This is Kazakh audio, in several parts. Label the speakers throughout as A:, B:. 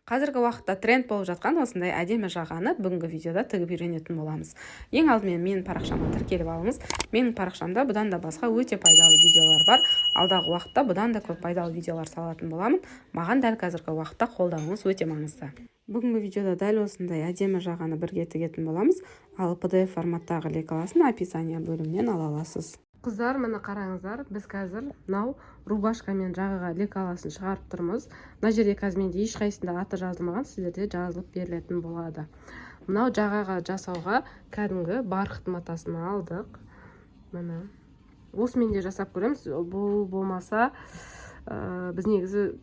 A: Қазіргі уақытта тренд болып жатқан осындай әдемі жағаны бүгінгі видеода тігіп үйренетін боламыз. Ең алдымен менің парақшама тіркеліп алыңыз. Менің парақшамда бұдан да басқа өте пайдалы видеолар бар. Алдағы уақытта бұдан да көп пайдалы видеолар салатын боламын. Маған дәл қазіргі уақытта қолдауыңыз өте маңызды. Бүгінгі видеода дәл осындай әдемі жағаны бірге тігетін боламыз. Ал PDF форматтағы лекаласын описание бөлімінен ала аласыз.
B: Қыздар, міне, қараңыздар, біз қазір мынау рубашка мен жағаға лекаласын шығарып тұрмыз. Мына жерде қазір менде ешқайсысында аты жазылмаған, сіздерде жазылып берілетін болады. Мынау жағаға жасауға кәдімгі бархат матасын алдық. Міне, осымен де жасап көреміз. Бұл болмаса, біз негізі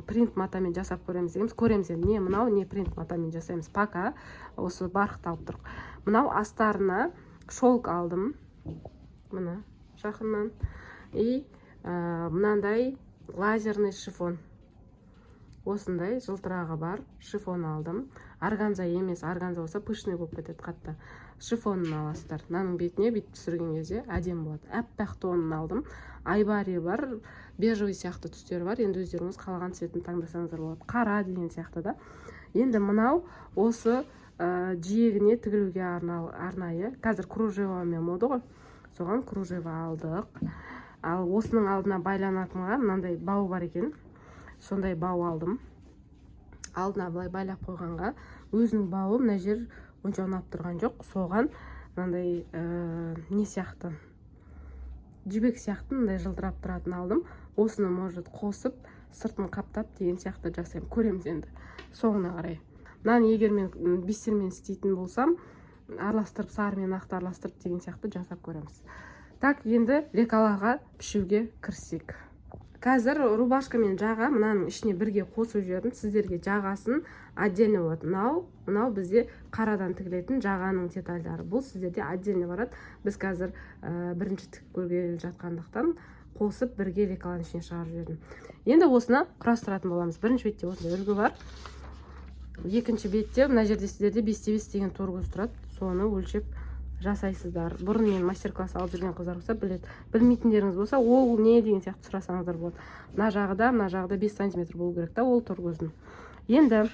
B: принт матамен жасап көреміз дегенбіз. Көреміз енді, не мынау, не принт матамен жасаймыз. Пока осы бархат алып тұрық. Мынау астарына шелк алдым, міне, жақыннан. И мынандай лазерный шифон, осындай жылтырағы бар шифон алдым. Органза емес, органза болса, пышный болып кетеді қатты. Шифонын аласыздар, мынаның бетіне бүйтіп түсірген кезде әдемі болады. Аппақ тонын алдым. Айбари бар, бежевый сияқты түстері бар. Енді өздеріңіз қалаған цветін таңдасаңыздар болады, қара деген сияқты да. Енді мынау осы жиегіне тігілуге арнайы. Қазір кружевамен мода ғой, соған кружева алдық. Ал осының алдына байланатынға мынандай бау бар екен, сондай бау алдым алдына былай байлап қойғанға. Өзінің бауы мына жер онша ұнап тұрған жоқ, соған мынандай не сияқты, жібек сияқты мындай жылтырап тұратын алдым. Осыны, может, қосып, сыртын қаптап деген сияқты жасаймын. Көреміз енді соңына қарай. Мынаны егер мен бисермен істейтін болсам, араластырып, сары мен ақты араластырып деген сияқты жасап көреміз. Так, енді лекалаға пішуге кірісейік. Қазір рубашка мен жаға мынаның ішіне бірге қосып жібердім сіздерге. Жағасын отдельно болады. Мынау бізде қарадан тігілетін жағаның детальдары, бұл сіздерде отдельно барады. Біз қазір бірінші тігіп көргелі жатқандықтан, қосып, бірге лекаланың ішіне шығарып жібердім. Енді осыны құрастыратын боламыз. Бірінші бетте осындай үлгі бар. Екінші бетте мына жерде сіздерде 5 те 5 деген торкөз тұрады, соны өлшеп жасайсыздар. Бұрын мен мастер класс алып жүрген қыздар болса, біледі. Білмейтіндеріңіз болса, ол не деген сияқты сұрасаңыздар болады. Мына жағы да, мына жағы да 5 сантиметр болу керек та ол торкөздің. Енді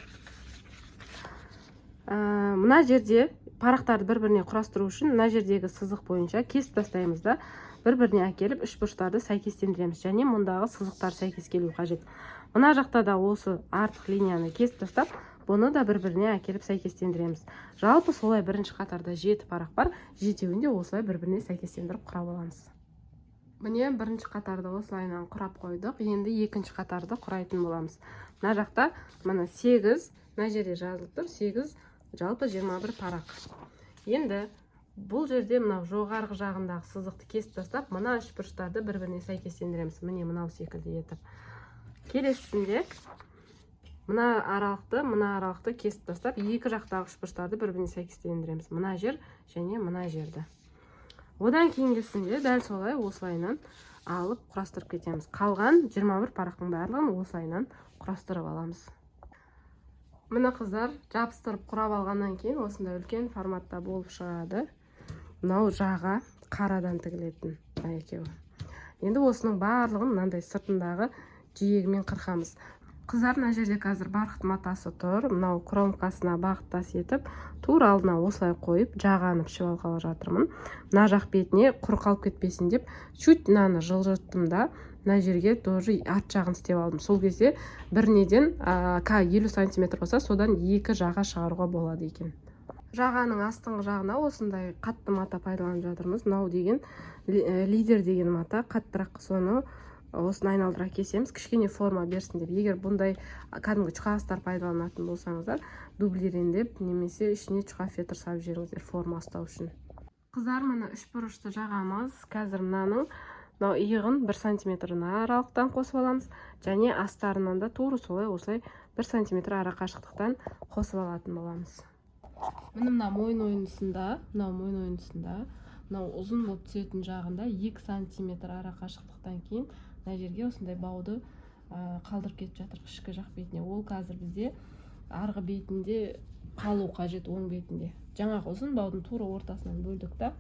B: мына жерде парақтарды бір біріне құрастыру үшін мына жердегі сызық бойынша кесіп тастаймыз да, бір біріне әкеліп, үш бұрыштарды сәйкестендіреміз және мұндағы сызықтар сәйкес келу қажет. Мына жақта да осы артық линияны кесіп тастап, бұны да бір біріне әкеліп сәйкестендіреміз. Жалпы солай бірінші қатарда жеті парақ бар, жетеуін де осылай бір біріне сәйкестендіріп құрап аламыз. Міне, бірінші қатарды осылайынан құрап қойдық. Енді екінші қатарды құрайтын боламыз. Мына жақта, міне, сегіз, мына жерде жазылып тұр сегіз, жалпы 21 парақ. Енді бұл жерде мынау жоғарғы жағындағы сызықты кесіп тастап, мына үш бұрыштарды бір біріне сәйкестендіреміз, міне, мынау секілді етіп. Келесісінде мына аралықты, мына аралықты кесіп тастап, екі жақтағы үшбұрыштарды бір біріне сәйкестендіреміз, мына жер және мына жерді. Одан кейінгісінде дәл солай осылайынан алып құрастырып кетеміз. Қалған 21 парақтың барлығын осылайынан құрастырып аламыз. Міне, қыздар, жабыстырып құрап алғаннан кейін осындай үлкен форматта болып шығады. Мынау жаға, қарадан тігілетін мына екеуі. Енді осының барлығын мынандай сыртындағы жиегімен қырқамыз. Қыздар, мына жерде қазір бархат матасы тұр. Мынау кромкасына бағыттас етіп, тура алдына осылай қойып, жағаны пішіп алғалы жатырмын. Мына жақ бетіне құр қалып кетпесін деп, чуть мынаны жылжыттым да, мына жерге тоже арт жағын істеп алдым. Сол кезде бір неден 50 сантиметр болса, содан екі жаға шығаруға болады екен. Жағаның астыңғы жағына осындай қатты мата пайдаланып жатырмыз. Мынау деген лидер деген мата, қаттырақ. Соны осыны айналдыра кесеміз, кішкене форма берсін деп. Егер бұндай кәдімгі чұқа пайдаланатын болсаңыздар, дублирендеп немесе ішіне чұқа фетр салып жіберіңіздер форма ұстау үшін. Қыздар, міне, үш бұрышты жағамыз. Қазір мынаның мынау иығын 1 сантиметр аралықтан қосып аламыз және астарынан да тура солай осылай 1 сантиметр ара қашықтықтан қосып алатын боламыз. Міне, мына мойын ойындысында, мынау мойын ойындысында, мынау ұзын болып түсетін жағында 2 сантиметр ара қашықтықтан кейін мына жерге осындай бауды қалдырып кетіп жатырмық ішкі жақ бетіне. Ол қазір бізде арғы бетінде қалу қажет, оң бетінде. Жаңағы ұзын баудың тура ортасынан бөлдік та,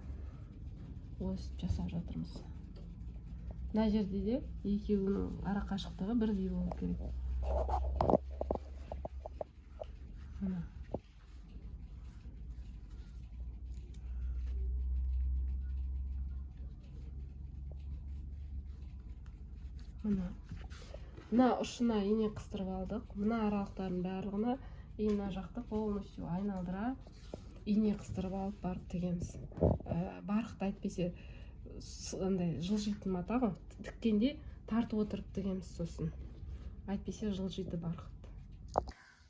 B: өстіп жасап жатырмыз. Мына жерде де екеуінің ара қашықтығы бірдей болу керек. Міне, мына мына ұшына ине қыстырып алдық, мына аралықтардың барлығына, и мына жақты полностью айналдыра ине қыстырып алып барып тігеміз. Барқыт әйтпесе андай жылжитын мата ғой, тіккенде тартып отырып тігеміз сосын, әйтпесе жылжиды барқыт.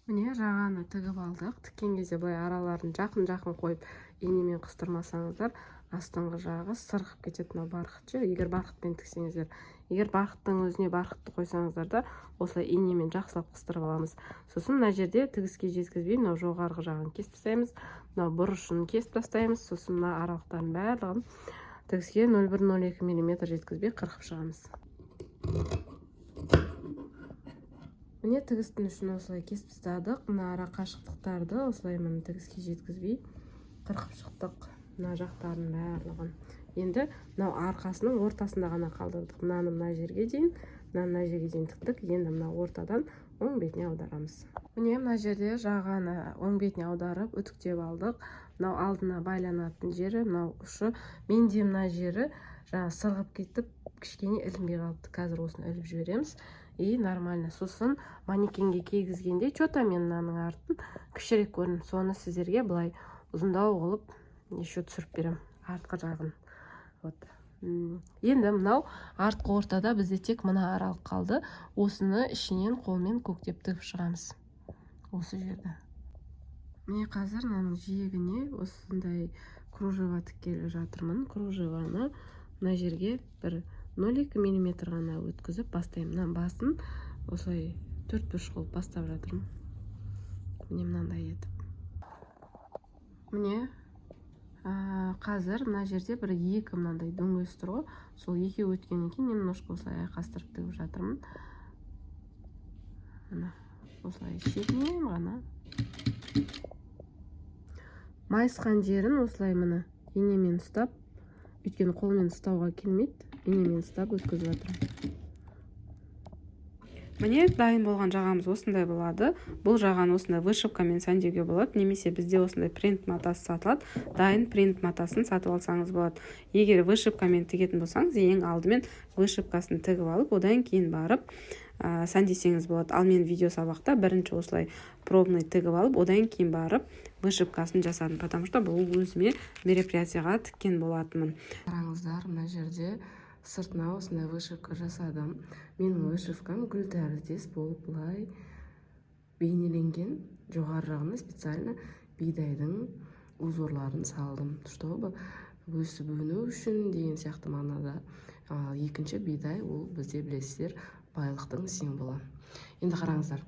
B: Міне, жағаны тігіп алдық. Тіккен кезде былай араларын жақын-жақын қойып инемен қыстырмасаңыздар, астыңғы жағы сырғып кетеді мынау барқыт ше, егер барқытпен тіксеңіздер. Егер барқыттың өзіне барқытты қойсаңыздар да, осылай инемен жақсылап қыстырып аламыз. Сосын мына жерде тігіске жеткізбей мынау жоғарғы жағын кесіп тастаймыз, мынау бұрышын кесіп тастаймыз. Сосын мына аралықтардың барлығын тігіске 0,1-0,2 миллиметр жеткізбей қырқып шығамыз. Міне, тігістің ішін осылай кесіп тастадық. Мына ара қашықтықтарды осылай, міне, тігіске жеткізбей қырқып шықтық мына жақтарын барлығын. Енді мынау арқасының ортасында ғана қалдырдық. Мынаны мына жерге дейін, мынаны мына жерге дейін тіктік. Енді мына ортадан оң бетіне аударамыз. Міне, мына жерде жағаны оң бетіне аударып үтіктеп алдық. Мынау алдына байланатын жері, мынау ұшы. Менде мына жері жаңа сырғып кетіп, кішкене ілінбей қалыпты. Қазір осыны іліп жібереміз, и нормально. Сосын манекенге кигізгенде че-то мен мынаның артын кішірек көрдім. Соны сіздерге былай ұзындау қылып еще түсіріп беремін артқы жағын. Вот, енді мынау артқы ортада бізде тек мына аралық қалды. Осыны ішінен қолмен көктеп тігіп шығамыз осы жерді. Міне, қазір мынаның жиегіне осындай кружева тіккелі жатырмын. Кружеваны мына жерге бір 0,2 миллиметр ғана өткізіп бастаймын. Мына басын осылай төрт бұрыш қылып бастап жатырмын. Міне, мынандай етіп. Міне, қазір мына жерде бір екі мынандай дөңес тұр ғой, сол екеуі өткеннен кейін немножко осылай айқастырып тігіп жатырмын. Міне, осылай шетінен ғана майысқан жерін осылай, міне, инемен ұстап, өйткені қолмен ұстауға келмейді, инемен ұстап өткізіп жатырмын.
A: Міне, дайын болған жағамыз осындай болады. Бұл жағаны осындай вышивкамен сәндеуге болады немесе бізде осындай принт матасы сатылады, дайын принт матасын сатып алсаңыз болады. Егер вышивкамен тігетін болсаңыз, ең алдымен вышивкасын тігіп алып, одан кейін барып сәндесеңіз болады. Ал мен видео сабақта бірінші осылай пробный тігіп алып, одан кейін барып вышивкасын жасадым, потому что бұл өзіме мероприятияға тіккен болатынмын.
B: Қараңыздар, мына жерде сыртына осындай вышивка жасадым. Менің вышивкам гүл тәріздес болып былай бейнеленген. Жоғары жағына специально бидайдың узорларын салдым, чтобы өсіп өну үшін деген сияқты мағынада. Ал екінші бидай ол бізде, білесіздер, байлықтың символы. Енді қараңыздар,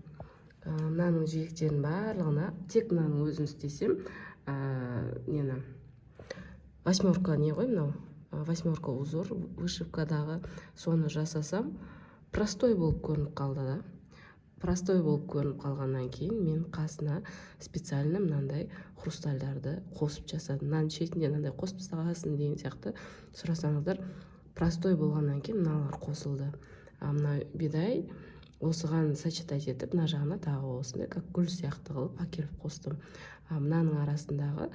B: мынаның жиектерінің барлығына тек мынаның өзін істесем, нені, восьмерка не ғой мынау, восьмерка узор вышивкадағы, соны жасасам, простой болып көрініп қалды да. Простой болып көрініп қалғаннан кейін мен қасына специально мынандай хрустальдарды қосып жасадым. Мынаның шетінде мынандай қосып тастағансың деген сияқты сұрасаңыздар, простой болғаннан кейін мыналар қосылды. А мына бидай осыған сочетать етіп, мына жағына тағы осындай как гүл сияқты қылып әкеліп қостым. А мынаның арасындағы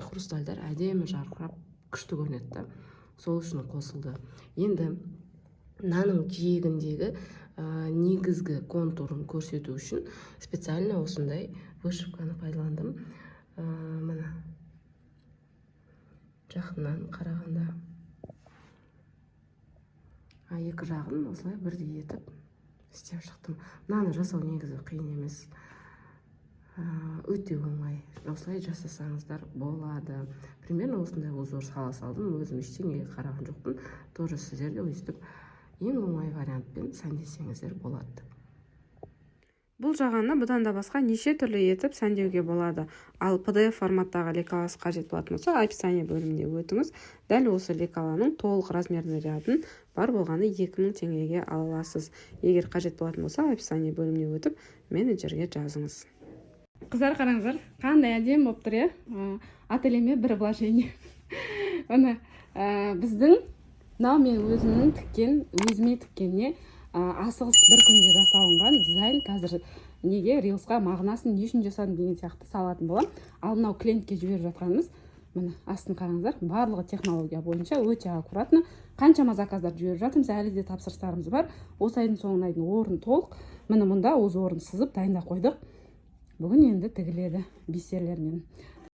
B: хрустальдар әдемі жарқырап, күшті көрінеді да, сол үшін қосылды. Енді мынаның жиегіндегі негізгі контурын көрсету үшін специально осындай вышивканы пайдаландым. Міне, жақыннан қарағанда, а екі жағын осылай бірдей етіп істеп шықтым. Мынаны жасау негізі қиын емес, өте оңай, осылай жасасаңыздар болады. Примерно осындай узор сала салдым, өзім ештеңеге қараған жоқпын. Тоже сіздер де өйстіп ең оңай вариантпен сәндесеңіздер болады.
A: Бұл жағаны бұдан да басқа неше түрлі етіп сәндеуге болады. Ал PDF форматтағы лекаласы қажет болатын болса, описание бөліміне өтіңіз. Дәл осы лекаланың толық размерный рядын бар болғаны 2000 теңгеге ала аласыз. Егер қажет болатын болса, описание бөліміне өтіп, менеджерге жазыңыз.
C: Қыздар, қараңыздар, қандай әдемі болып тұр, иә? Ательеме бір вложение. Міне, біздің мынау мен өзімнің тіккен, өзіме тіккенне, асығыс бір күнде жасалынған дизайн. Қазір Неге рилсқа мағынасын, не үшін жасадым деген сияқты салатын боламын. Ал мынау клиентке жіберіп жатқанымыз, міне, астын қараңыздар, барлығы технология бойынша, өте аккуратно. Қаншама заказдар жіберіп жатырмыз, әлі де тапсырыстарымыз бар. Осы айдың соңына дейін орын толық. Міне, мұнда узорын сызып, дайындап қойдық. Бүгін енді тігіледі бисерлермен.